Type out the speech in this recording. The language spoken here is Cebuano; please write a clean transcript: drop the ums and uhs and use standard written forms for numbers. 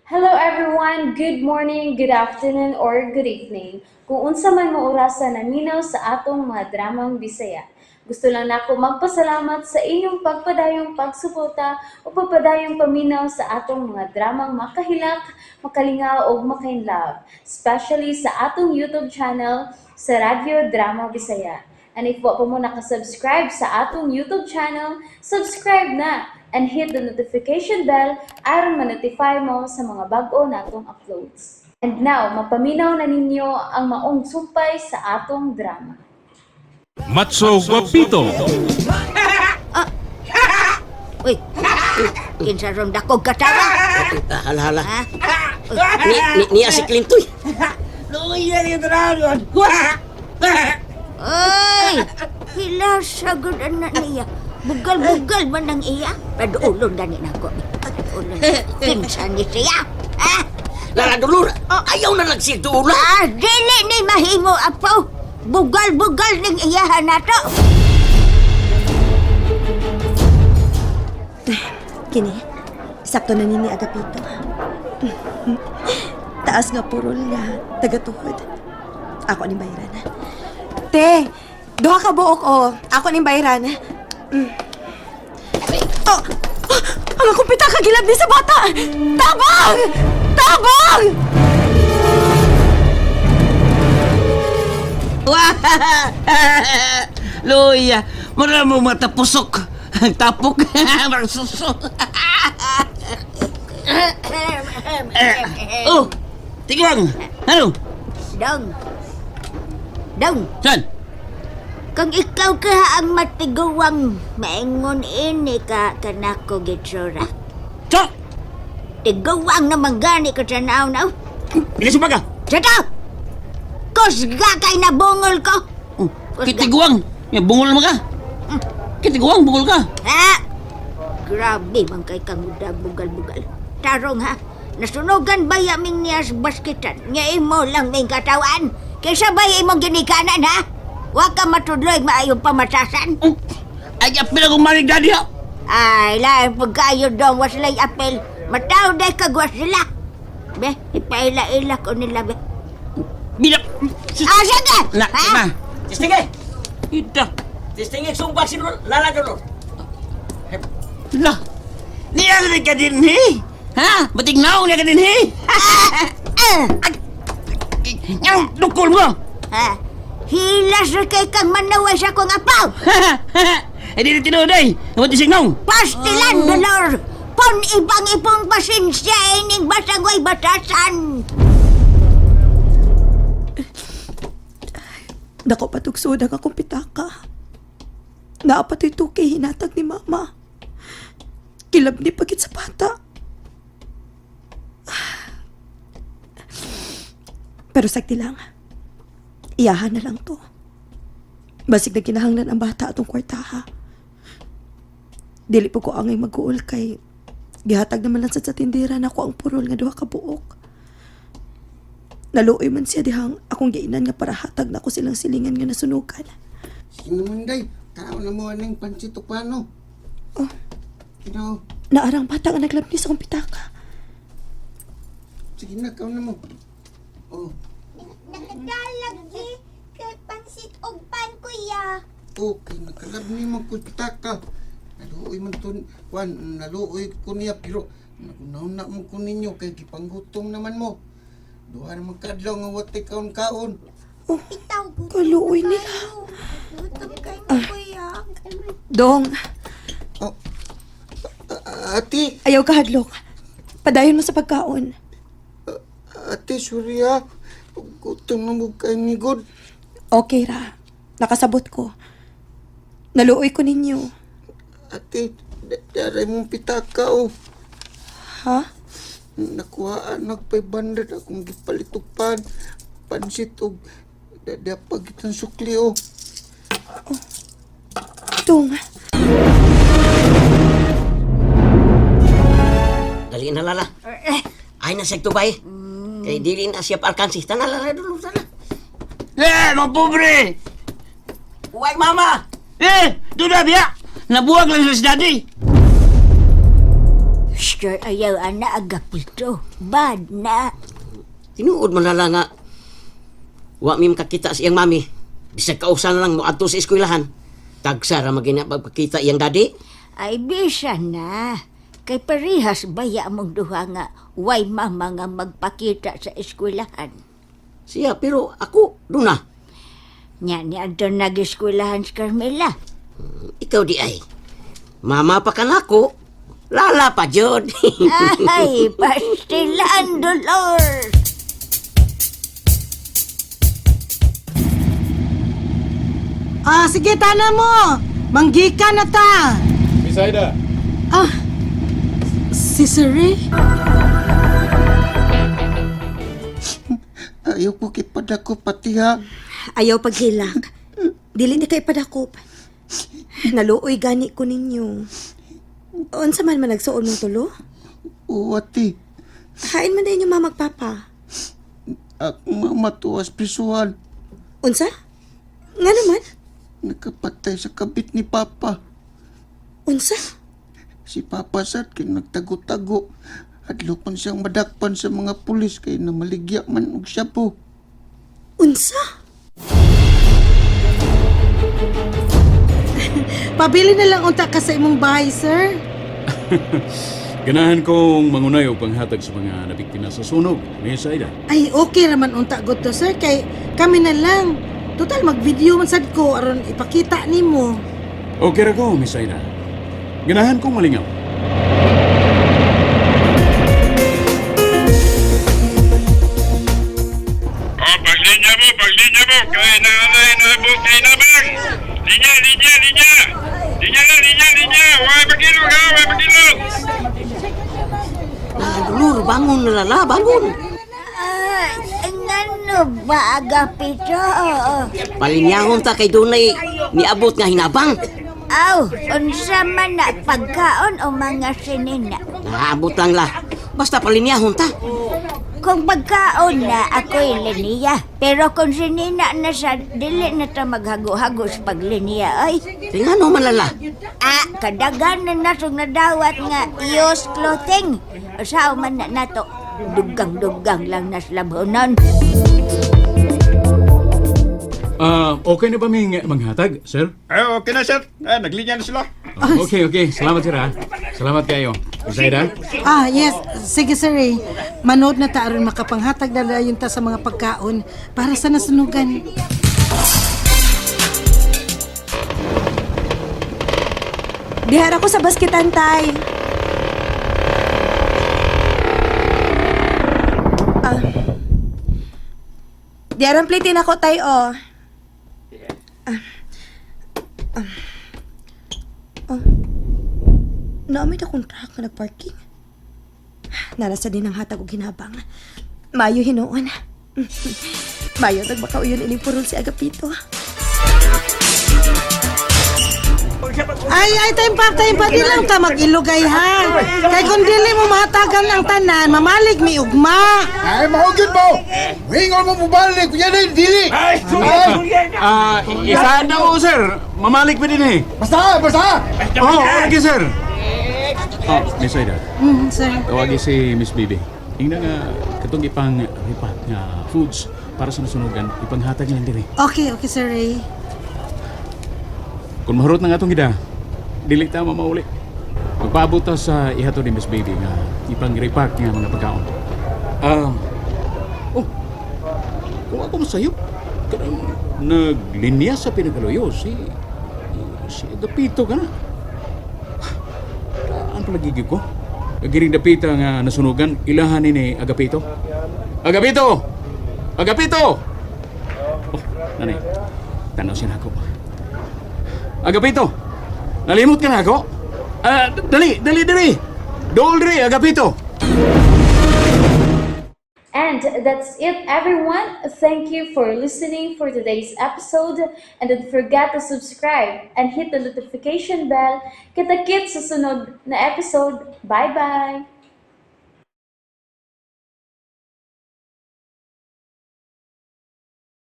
Hello everyone! Good morning, good afternoon, or good evening. Kung unsa man mo orasa naminaw sa atong mga dramang Bisaya. Gusto lang nako magpasalamat sa inyong pagpadayong pagsuporta o pagpadayong paminaw sa atong mga dramang makahilak, makalingaw ug makainlove, especially sa atong YouTube channel sa Radyo Drama Bisaya. And if wa pa mo nakasubscribe sa atong YouTube channel, subscribe na and hit the notification bell aron ma-notify mo sa mga bag-o natong uploads. And now, mapaminaw na ninyo ang maong sumpay sa atong drama. Matso Guapito. Uy, kinsa ron dakog katawa? Ah, hala, hala. Ha? Ni, niya si Clintoy. Uy, hila sagod anak niya. Bugal-bugal man ang iya. Padulon gani nako. Padulon. Kinsa ni siya? Ha? Lala Dolor, ayaw na lang siya duula. Ah, dili ni mahimo apo. Bugal-bugal ning iyahan nato. Kini, sakto na nini Agapito. Taas nga purol nga, tagatuhod. Ako ning bayran. Te, duha ka buok o. Ako ning bayran. Oh, oh, ang akong pitaka gilab ni sa bata! Tabang! Tabang! Luya, mura mo matapusok. Tapok, magsuso. Oh, tigwang. Ano? Dong. Dong, Saan? kung ikaw ka ang matiguang maingon ini ka kanako gitsura. Sa? Tiguang naman gani ka sa naon. Bila sumaga. Sato! Kusga kay nabungol ko. Oh, kitiguang. Ya, bungol mo ka. Kitiguang, bungol ka. Ha? Grabe man kay kang bugal-bugal. Tarong ha, nasunugan ba yaming niya sa baskitan? Nga imo lang ming katawan. Kaysa ba imong ginikanan ha? Wa ka matudloy maayong pamatasan. Oh, ay, apil akong manig daddy ha. Ay, lain pagkayo dong, was sila'y apel. Mataw day kagwas sila. Be, ipaila-ila ko nila be. Bila. Ah, sige! Na, Ha? na. Tistinge! Ita. Tistinge sumbak si Lala Dolor. La. Niya na ka din he. Ha? Batignaw niya ka din he. Ah, Yang dukol mo. ha? Hilas ra kay kang manaway sa akong apaw. Eh di tinuod ay. Wala signaw. Pastilan, Dolor! Pon ibang ipong pasensya ining basang way batasan! Dako patugsod ang akong pitaka. Naapatoy tukay hinatag ni mama. Kilab ni pagit sa bata. Pero sagdi lang. Iyahan na lang to. Basig na kinahanglan ang bata atong kwartaha. Dili po ko angay mag-uol kay gihatag naman lang sad sa tindera nako ang purol nga duha ka buok. Naluoy man siya dihang akong giinan nga para hatag nako silang silingan nga nasunugan. Sige naman, day. Tao na mo aning pansit o paano. Oh. Kinaw. Naarang bata nga naglabni sa akong pitaka. Sige na, kao na mo. Oh, Nakadalagi kay pansit og pan, kuya. okay. Nakalabni mo ko pitaka. Naluoy man to. Juan, naluoy ko niya. Pero, nagunaw na mo ko ninyo. Kay gipanggutom naman mo. Duha naman kadlaw nga watay kaon-kaon. Oh, Itaw, kaluoy nila. Gutom kay kuya. Dong, Oh. Ate, ayaw ka hadlok. Padayon mo sa pagkaon. Ate, sorry ah. Gutom na mo kay ni God. Okay ra. Nakasabot ko. Naluoy ko ninyo. Ate, daray mong pitaka oh. Ha? Nakuhaan nag 500 akong gipalitukpan pansit og dapag itang sukli oh. Dong, Dali na Lala. Ay na siya tubay. Kay dili na siya paalkansi. Tana Lala Dolor, tana. Eh, mga pobre. Uway mama! Eh, doon na biya. Nabuwag lang sila si daddy. Shh! Mixture ayaw ana Agapito. Bad na. Tinuod man lala nga wa mi makakita sa iyang mami. Bisag kausa na lang mo adto sa eskwelahan. Tagsa ra magina pagpakita iyang daddy. Ay bisa na. Kay parehas baya mong duha nga way mama nga magpakita sa eskwelahan. Siya pero ako duna. Nya ni adto nag-eskwelahan si Carmela. Ikaw di ay. Mama pa kanako. Lala pa jud. Ay, pastilan, Dolor! Ah, sige, tana mo. Manggika na ta. Miss Aida. Ah, si Sir Ray? Ayaw ko kipadako pati ha. Ayaw paghilak. Dili ni kay padakop. Naluoy gani ko ninyo. Unsa man man nagsuon mong tulo? Oo, ate. Hain man din yung mama ug papa. Akong mama tuwas prisuhan. Unsa? Nga naman? Nakapatay sa kabit ni Papa. Unsa? Si Papa sad kay nagtago-tago. Adlok man siyang madakpan sa mga pulis kay namaligya man og siya po. Unsa? Pabili na lang unta ka sa imong bahay, sir. Ganahan kong mangunay og panghatag sa mga nabiktima sa sunog, Miss Aida. Ay, okay raman unta gud to, sir. Kay kami na lang. Total, mag-video man sad ko aron ipakita nimo. Okay ra ko, Miss Aida. Ganahan kong malingaw. Oh, paglinya mo, paglinya mo. Kaya na alay na bukay na bang. Linya, linya, linya. Linya na, linya, linya. Huwag pagilog ha, huwag pagilog. Lala Dolor, bangon na lala, bangon. Ah, ngano ba, Agapito? Palinyahon ta kay dunay niabot nga hinabang. Aw, unsa man na pagkaon o mga sinina? Naabot lang la. Basta palinyahon ta. Kung pagkaon na, ako'y linya. Pero kung sinina na sa, dili na ta maghago-hago sa paglinya, ay. Kay ngano man lala? Ah, kadaganan na sung nadawat nga iyos clothing. Usaw man na nato, dugang-dugang lang naslabhonon. Ah, okay na ba ming manghatag, sir? Eh, okay na, sir. Eh, naglinya na sila. Okay, okay. Salamat, sir, ha. Salamat kayo. Miss Aida? Ah, yes. Sige, Sir Ray. Manood na ta aron makapanghatag na dayon ta sa mga pagkaon para sa nasunugan. Dihara ko sa basketan, tay. Ah. Diharang plitin ako, tay, oh. Ah. Ah. Oh. Naamit akong truck nga nagparking. Narasa din ang hatag og hinabang. Mayo hinuon. Mayo nagbakauyon ining purol si Agapito. Ay, ay, time pa, time pa. Di lang ta mag-ilugay, ha? Kay kung dili mo mahatagan ang tanan, mamalig mi ugma. Ay, mahugin mo! Wingon mo mubalik! Kunya na dili! Ay, Ah, isa na ko, sir. Mamalik pa din eh. Basta! Basta! Oo, oh, okay, sir. Oh, Miss Aida. Sir. Tawagi si Miss Bibi. Ingna nga katong ipang ripat nga foods para sa nasunugan, ipanghatag lang diri. Okay, okay, Sir Ray. Kung mahurot na nga atong gida, dili ta mamauli. Magpaabot ta sa ihato ni Miss Baby nga ipang-repack nga mga pagkaon. Ah, oh, kung ako masayop, kanang naglinya sa pinagaloyo, si Agapito ka na. Taan palagi ko. Kagiring dapita nga nasunugan, ilahan ni Agapito. Agapito! Agapito! Oh, nanay, tanaw siya na ako. Agapito! Nalimot ka na ako? Ah, dali, dali, dali! Dool dali, Agapito! And that's it, everyone. Thank you for listening for today's episode. And don't forget to subscribe and hit the notification bell. Kita-kits sa sunod na episode. Bye-bye!